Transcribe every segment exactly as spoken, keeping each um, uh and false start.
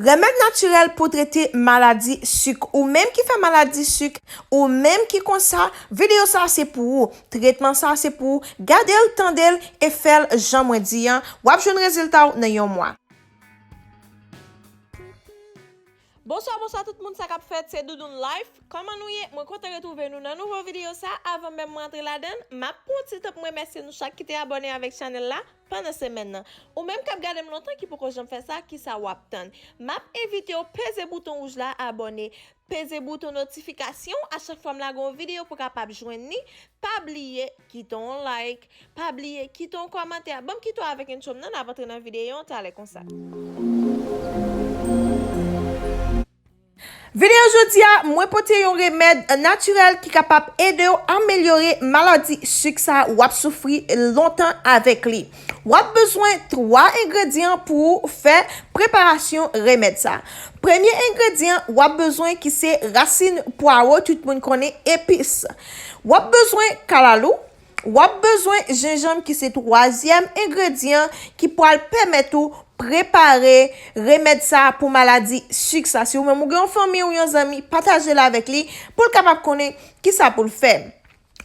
Remèd natirèl pou trete maladi sik. Ou menm ki fè maladi sik, ou menm ki konsa, videyo sa se pou ou. Tretman sa se pou ou. Gade l, tande l e fè l jan mwen di an. W ap jwenn rezilta w nan yon mwa. Bonswa, bonswa tout moun, sa k ap fèt? Se Doudoun Life. Kòman nou ye? Mwen kontan retwouve nou nan nouvo videyo sa. Avan menm mwen antre ladan l, m ap pran yon ti tan pou m remèsye nou chak ki te abòne avèk chanèl la pandan semèn nan. Ou menm k ap gade m lontan ki poko janm fè sa, kisa w ap tann? M ap envite w peze bouton wouj la, abòne, peze bouton notifikasyon a chak fwa m lage yon videyo pou w kapab jwenn li. Pa bliye kite yon like, pa bliye kite yon kòmantè. Ban m kite w avèk entwo m nan, n ap antre nan videyo an talè konsa. Videyo jodi a, mwen pote yon remèd natirèl ki kapab ede w amelyore maladi sik sa w ap soufri lontan avèk li. W ap bezwen twa engredyan pou w fè preparasyon remèd sa. Premye engredyan w ap bezwen ki se rasin pwawo, tout moun konnen epis. W ap bezwen kalalou, w ap bezwen jenjanm ki se twazyèm engredyan ki pral pèmèt ou prepare remèd sa pou maladi sik sa. Si ou menm ou gen yon fanmi ou yon zanmi, pataje l avèk li pou l kapab konnen kisa pou l fè.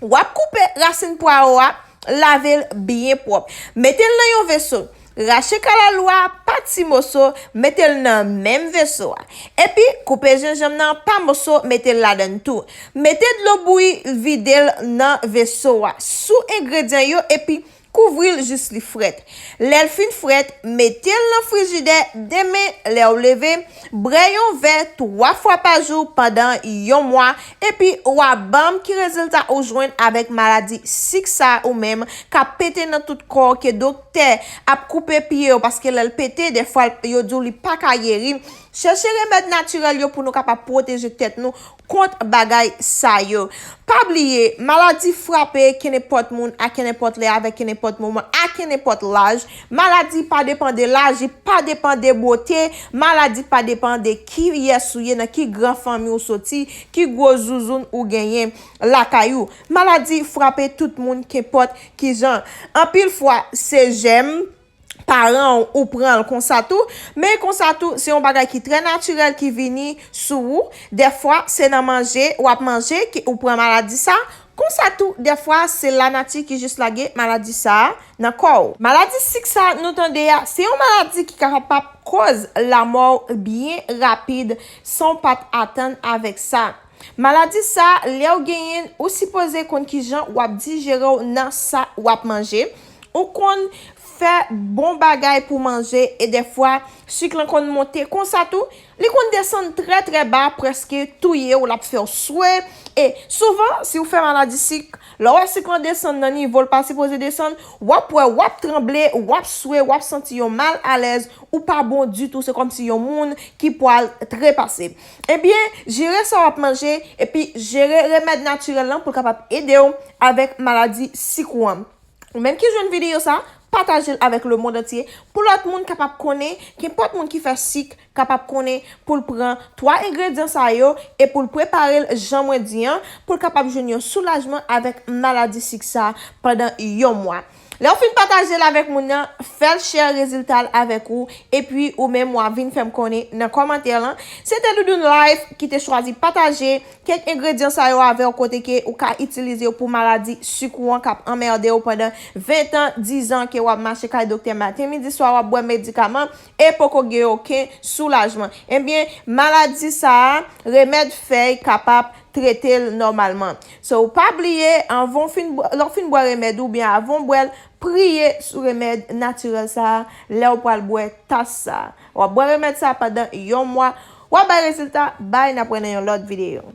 W ap koupe rasin pwawo a, lave l byen pwòp. Mete l nan yon veso. Rache kalalou a pa ti moso, mete l nan menm veso a. Epi, koupe jenjanm nan pa moso, mete l ladan l tou. Mete dlo bouyi, vide l nan veso a sou engredyan yo, epi kouvri l jis li frèt. Lè l fin frèt, mete l nan frijidè. Demen, lè w leve, bwè yon vè twa fwa pa jou pandan yon mwa, epi w a ban m ki rezilta ou jwenn avèk maladi sik sa ou menm k ap pete nan tout kò w, ke doktè ap koupe pye w, paske lè l pete, dèfwa yo di w li pa ka geri. Chèche remèd natirèl yo pou nou kapab pwoteje tèt nou kont bagay sa yo. Pa bliye, maladi frape kenenpòt moun a kenenpòt lè, avèk kenenpòt moman, a kenenpòt laj. Maladi pa depann de laj, li pa depann de bote. Maladi pa depann de kiyès ou ye, nan ki gran fanmi ou soti, ki gwo zouzoun ou genyen lakay ou. Maladi frape tout moun, kenpòt kijan. Anpil fwa, se jèm paran w ou pran l konsa tou. Men konsa tou, se yon bagay ki trè natirèl ki vini sou ou. Dèfwa, se nan manje, w ap manje, ki ou pran maladi sa. Konsa tou, dèfwa, se lanati ki jis lage maladi sa a nan kò w. Maladi sik sa nou tande a, se yon maladi ki kapab koz lanmò w byen rapid san w pa t atann avèk sa. Maladi sa, lè w genyen l, ou sipoze konn kijan w ap dijere w nan sa w ap manje. Ou konn fè bon bagay pou manje e dèfwa, sik lan konn monte konsa tou. Li konn desann trè, trè ba, prèske touye w, l ap fè w swe. E souvan, si w fè maladi sik, lè w wè sik lan desann nan nivo l pa sipoze desann, w ap wè, w ap tranble, w ap swe, w ap santi yon mal alèz, ou pa bon ditou, se kòmsi yon moun ki pral trepase. Ebyen, jere sa w ap manje, epi jere remèd natirèl lan pou l kapab ede w avèk maladi sik ou an. Ou menm ki jwenn videyo sa, pataje l avèk lemonn antye pou lòt moun kapab konnen, kenpòt moun ki fè sik kapab konnen pou l pran twa engredyan sa yo e pou l prepare l jan mwen di an, pou l kapab jwenn yon soulajman avèk maladi sik sa pandan yon mwa. Lè w fin pataje l avèk moun nan, fè l share rezilta l avèk ou, epi ou menm w a vin fè m konnen nan kòmantè lan. Se te Doudoun Life ki te chwazi pataje kèk engredyan sa yo avè w, kote ke ou ka itilize yo pou maladi sik ou an k ap anmède w pandan ven tan, diz an ke w ap mache kay doktè maten, midi, swa, w ap bwè medikaman e poko gen okenn soulajman. Ebyen, maladi sa a, remèd fèy kapab trete l nòmalman. So, pa bliye, anvan w fin bwè, lè w fin bwè remèd ou, oubyen avan w bwè l, priye sou remèd natirèl sa a, lè w pral bwè tas sa a. W ap bwè remèd sa a pandan yon mwa, w ap bay rezilta, bay, n ap wè nan yon lòt videyo.